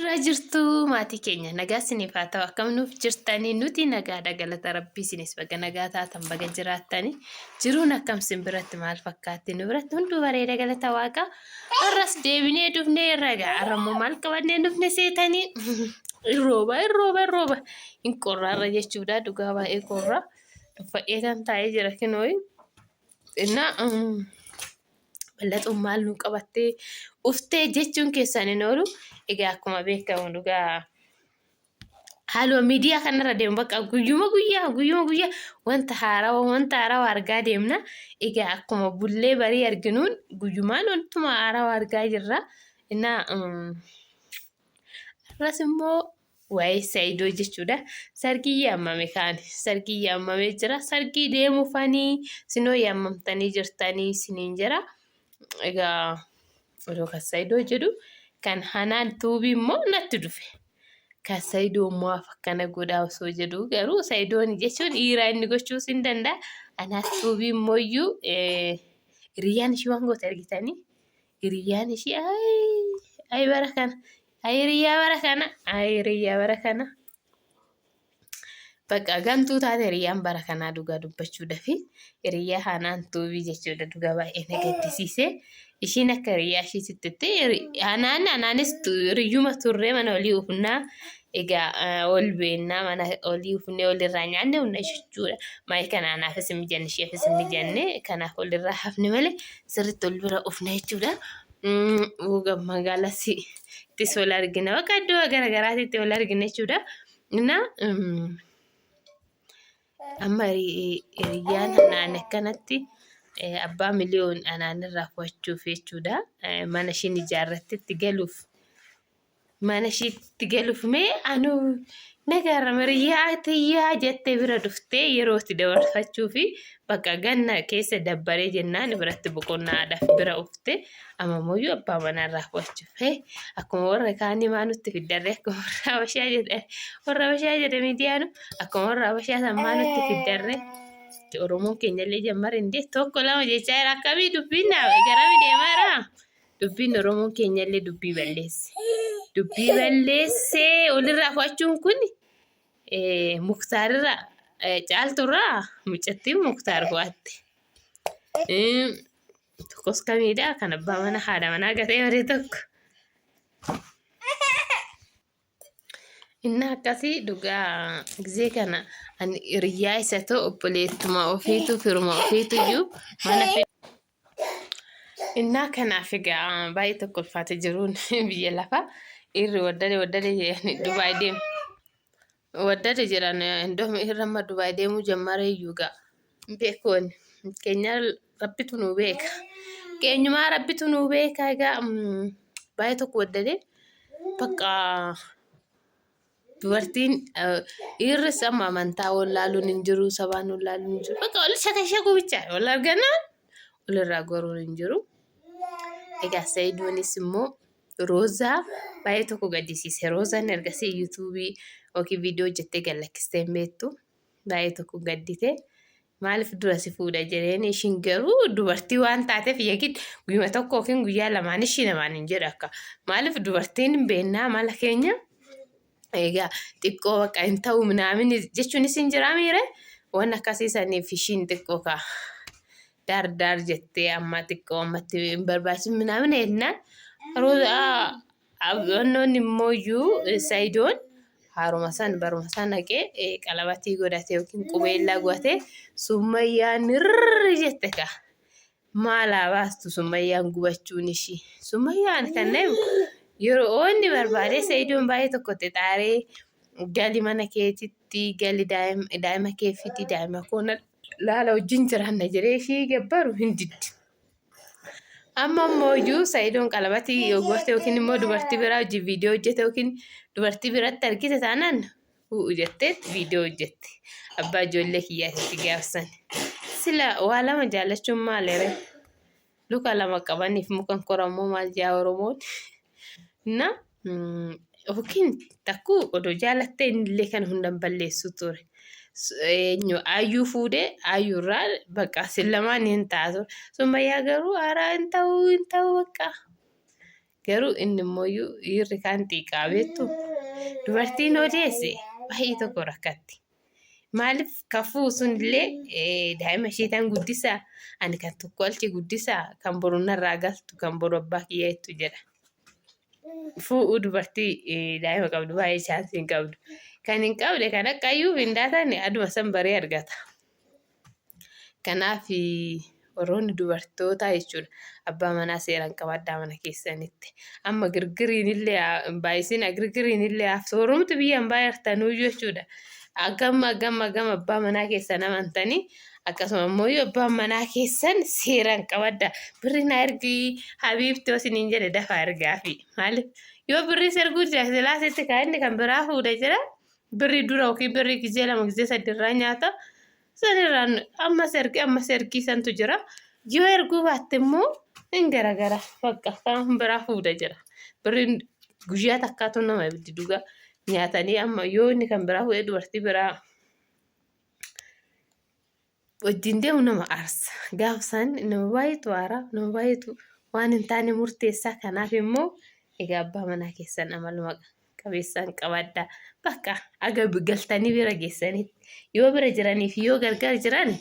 Jirra jirtu maatii keenya nagaa isiniif haa ta'u, akkam nuuf jirtanii? Nuti nagaadha, galata rabbii. Isinis baga nagaa taatan, baga jiraattanii. Jiruun akkam isin biratti, maal fakkaatti? Nu biratti hunduu bareeda, galata waaqa. Har'as deebinee dhufnee irra egaa har'a immoo maal qabannee dhufne seetanii? Irrooba, irrooba, irrooba, hin qorraarra jechuudha. Dhugaa baay'ee qorra, uffadhee kan taa'ee jira kinooyi. Innaa Ballaxuun maal nu qabattee uftee jechuun keessan hin oolu. Egaa akkuma beekamu dhugaa haaluma miidiyaa kanarra deemu bakka guyyuma guyyaa guyyuma guyyaa wanta haarawaa wanta haarawaa argaa deemna. Egaa akkuma bullee barii arginuun guyyumaan wantuma haarawaa argaa jirra. Innaa har'as immoo waa'ee Saayidoo jechuudha. Sargii yaamame kaani. Sargii yaamamee jira. Sargii deemuufanii sinoo yaamamtanii jirtanii siniin jira. Egaa odoo kan Saayidoo jedhu kan Hanaan tuubii immoo natti dhufe. Kan Saayidoo immoo akkana godhaa osoo jedhu garuu Saayidoon jechuun dhiiraa inni gochuus hin danda'a. Anaas tuubii immoo iyyuu hiriyyaan ishii waan goote argitanii. Hiriyyaan ishii ayi bara kana, ayi hiriyyaa bara kana, ayi hiriyyaa bara kana. Bakka gantuu taate hiriyyaan bara kanaa, dhugaa dubbachuudhafi hiriyyaa Hanaan tuubii jechuudha, dhugaa baay'ee na gaddisiise. Ishiin akka hiriyyaa ishiititti Hanaan anaanis hiriyyuma turre, mana olii ufnaa, egaa ol beennaa, mana olii ufnee olirraa nyaanne humna jechuudha. Maayii kana anaafis hin mijanne, isheefis hin mijanne, kanaaf olirraa hafne malee sirriitti ol bira ufna jechuudha. Magaalas ittis wal argina, bakka iddoo garaagaraatitti wal argina jechuudha. Innaa amma hiriyyaan anaan akkanatti abbaa miliyoon anaan irraa fo'achuuf jechuudha. Mana ishiin ijaarratte itti galuuf, mana ishiitti galuuf, mee anuu nagaarra hiriyyaa tiyyaa jettee bira dhuftee yeroo itti dabarfachuu fi bakka ganna keessa dabbaree jennaan biratti boqonnaadhaaf bira ufte, amma immoo abbaa manaa irraa fo'achuuf akkuma warra kaanii maa nutti fiddarree? Akkuma warra Habashaa jedhan, warra Habashaa jedhe miidiyaanu, akkuma warra Habashaa san maa nutti fiddarree? Oromoon keenyallee jammar indee tokko lama jechaa jira. Akkamii dubbiin garami deemaa jira? Dubbiin Oromoon keenyallee dubbii balleesse. Dubbii balleessee walirraa fo'achuun kun Muktaarirraa, Caalturraa mucattiin Muktaar fo'atte. Tokkos kamiidha kan abbaa mana haadha manaa gatee bare tokko. Inni akkasii dhugaa gisee kana ani hiriyyaa isa ta'u obboleettuma ofiitu firuma ofiitu iyyuu mana. Innaa kanaaf egaa baay'ee tokko ulfaate jiruun biyya lafaa. Dhiirri waddade waddade jedhanii Dubaay deemu. Waddade jedhan indoom irra amma Dubaay deemuu jammaree iyyuu gaa. Beekuun keenya rabbitu nuu beeka. Keenyumaa rabbitu nuu beeka. Egaa baay'ee tokko waddade bakka dubartiin dhiirris amma amantaa wallaaluun hin jiru, sabaan wallaaluun hin jiru. Bakka wal shakashakuu bichaa wal argannaan walirraa goruun hin jiru. Egaa Sayidoonis immoo Roozaa baay'ee tokko gaddisiise. Roozaan ergasii yuutuubii yookiin viidiyoo hojjettee gad lakkistee hin beektu. Baay'ee tokko gaddite. Maaliif dura si fuudha jedheen, ishiin garuu dubartii waan taateef yagid guyyuma tokko yookiin guyyaa lamaan ishii namaan hin jedhu akka. Maaliif dubartiin hin beennaa mala keenya, egaa xiqqoo bakka hin ta'u minaamin jechuunis hin jiraa miire waan akkasii saniif ishiin xiqqoo kaa daar daar jettee amma xiqqoo ammatti hin barbaachisu minaamin jennaan. Wannoonni immoo iyyuu Sayidoon haaruma san baruma san haqee qalabatii godhate yookiin qubeellaa godhate, Summayyaan irri jette kaa. Maal haa baastu Summayyaan gubachuun ishii. Summayyaan kan nama yeroo inni barbaade Sayidoon baay'ee tokko itti xaaree, gali mana keetitti gali, daa'ima kee fidi, daa'ima koo laala wajjin jiraanna jedhee ishii gabbaru hin diddi. Amma immoo iyyuu Sa'idoon qalabatii yoo goote yookiin immoo dubartii biraa wajjin viidiyoo hojjete yookiin dubartii biratti argite taanaan hu'u jettee viidiyoo hojjette. Abbaa ijoollee kiyyaatitti gaafsan. Sila waa lama jaallachuun maali ree? Luka lama qabaniif mukan korammoo maal jaa Oromoon? Na yookiin takkuu odoo jaalattee innillee kana hundan balleessu ture. Eenyu ayyuu fuudhee ayyuurraa bakka sin lamaan hin taatu. Summayyaa garuu haaraa hin ta'uu, hin ta'uu bakka. Garuu inni immoo dhiirri kaan xiiqaa beektu. Dubartiin yoo deesse baay'ee tokko rakkatti. Maaliif kafuu sunillee daa'ima ishee tan guddisaa ani kan tokko alchi guddisaa kan boru narraa galtu kan boru abbaa kiyya jettu jedha. Fuudhuu dubartii daa'ima qabdu baay'ee chaansii hin qabdu. Kan hin qabne kan akka ayyuu hin daatan aduma san baree argata. Kanaaf warroonni dubartootaa jechuudha abbaa manaa seeraan qabadhaa mana keessanitti. Amma girgiriin illee baay'isina girgiriin illee soorumti biyya hin baay'artanuu jechuudha. Agam agam agam abbaa manaa keessan amantanii akkasuma immoo abbaan manaa keessan seeraan qabadhaa. Birri na ergi habiibti yoo isiniin jedhe dafaa ergaafi. Maaliif yoo birrii erguu silaa sitti kaa inni kan biraa fuudhe jira. Birrii dura yookiin birrii gizee lama gizee sadi irraa nyaata. Sanirraan ammas ergi ammas ergii santu jira. Yoo erguu baatte immoo hin garagara. Bakka kan biraa fuudha jira. Birriin guyyaa takkaatu nama ibiddi dhugaa nyaatanii amma yoo inni kan biraa fuudhee dubartii biraa wajjin deemu nama aarsa. Gaaf san nama baay'eetu aara, nama baay'eetu waan hin taane murteessa. Kanaaf immoo egaa abbaa manaa keessan amaluma qabeessaan qabadha. Bakka aga galtanii bira geessanitti yoo bira jiranii fi yoo gargar jiran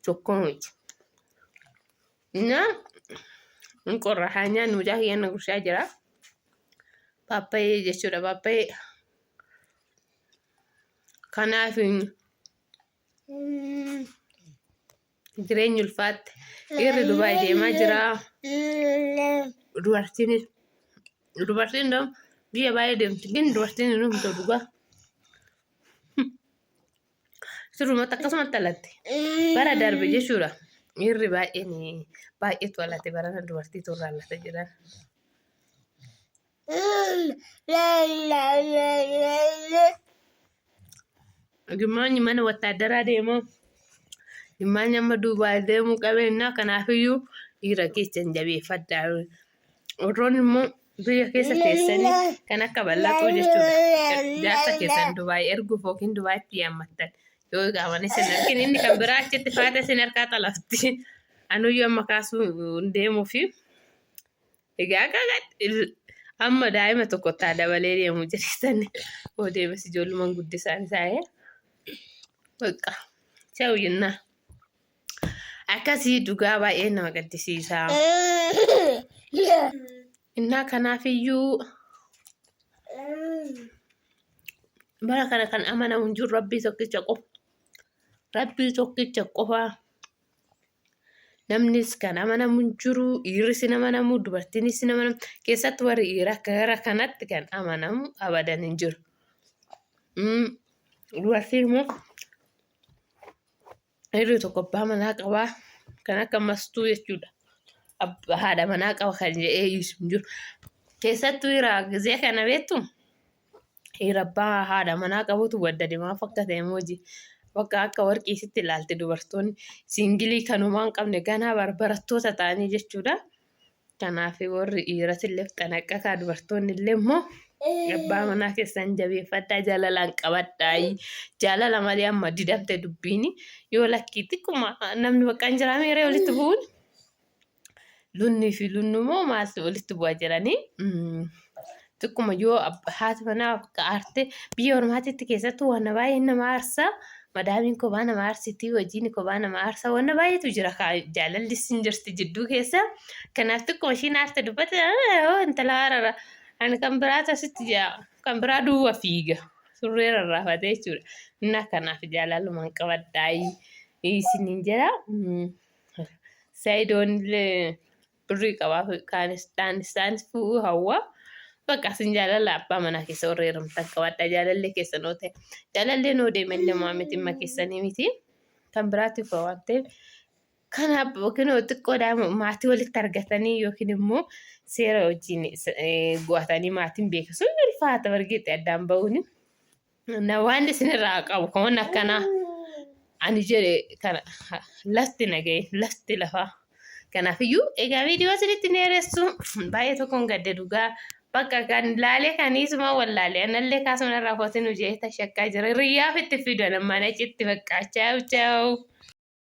tokko miti. Innaa hin qorra haa nyaannu mucaa kiyya na gurshaa jira. Paappayee jechuudha paappayee. Kanaaf Jireenyi ulfaatte. Dhiirri Dubaay deemaa jira. Dubartiinis dubartiin dam biyya baay'ee deemti. Gin dubartiin hin dhumtu dhugaa. Sirrumatti akkasumatti alatti. Bara darbe jechuudha. Dhiirri baay'een baay'eetu alate barana dubartiitu irraa alate jedhan. Gimmaanyi mana wattaaddaraa deema. Gimmaanyi amma Duubaay deemuu qabeenya. Kanaafiyyuu dhiira keessan jabeeffadhaa. Warroonni immoo biyya keessa teessanii kan akka bal'atuu jechuudha. Jaarsa keessan Dubaay erguuf yookiin Dubaayitti yaammattan. Yoo qaamanii isin argin inni kan biraa achitti faata isin harkaa xalafti. Anuyyuu amma kaasuu hin deemuufi. Egaa akka amma daa'ima tokko taa dabalee deemu jedhetan yoo deemes ijoollumaan guddisaan isaa ee bakka cha'u jennaa. Akkasii dhugaa baay'ee nama gaddisiisa. Innaa kanaafiyyuu bara kana kan amanamu hin jiru rabbii tokkicha qofa. Rabbii tokkicha qofaa. Namnis kan amanamu hin jiru, dhiirris hin amanamu, dubartiinis hin amanamu. Keessattuu warri dhiiraa gara kanatti kan amanamu abadan hin jiru. Dubartiin immoo dhiirri tokko abbaa manaa qabaa kan akka mastuu jechuudha. Haadha manaa qaba kan jedhee hiisu hin jiru. Keessattuu dhiira gizee kana beektu Dhiira abbaa haadha manaa qabutu waddade maaf akka ta'e mooji. Bakka akka warqii sitti ilaalti dubartoonni siingilii kanumaa hin qabne ganaa barattoota ta'anii jechuudha. Kanaaf warri dhiiratillee xanaqqataa dubartoonni illee immoo abbaa manaa keessan jabeeffadhaa jaalalaan qabadhaa. Jaalala malee amma didamte dubbiini yoo lakkii xiqquma namni bakka hin jiraa meeree walitti bu'uun. Lunnii fi lunnu moo maaltu walitti bu'aa jiranii xiqquma yoo haati manaa akka aarte biyya ormaatitti keessattuu waan baay'ee nama aarsa madaamiin kophaa nama aarsiti hojiin kophaa nama aarsa waan baay'eetu jira jaalalli sin jirti jidduu keessa kanaaf xiqquma ishiin aarte dubbate intala haarara ani kan biraa tasitti jira kan biraa duwwa fiiga surree rarraafatee jechuudha innaa kanaaf jaalalumaan qabadhaa isiniin jedha. Sayidoon illee birrii qabaa kaanis taanis fuudhuu hawwa. Bakka isin jaalala abbaa manaa keessa warra heerumtan qabadha. Jaalallee keessan yoo ta'e jaalalleen yoo deeme illee maa miti dhimma keessanii miti. Kan biraatiif waan ta'eef kanaaf yookiin xiqqoodhaa maatii walitti argatanii yookiin immoo seera wajjin go'atanii maatiin beeksisuun ulfaata bargeetti addaan ba'uuni. Na waan isinirraa qabu kan waan akkanaa ani jedhe kana lafti na ga'e lafti lafaa. Kanaafiyyuu egaa viidiyoo isinitti dheeressu baay'ee tokkoon gadde dhugaa bakka kan laalee kan isuma wallaalee anallee kaasuma irraa kootiin hojii tashakkaa jira. Riyyaaf itti fidan ammaan achitti bakka chaaw chaaw.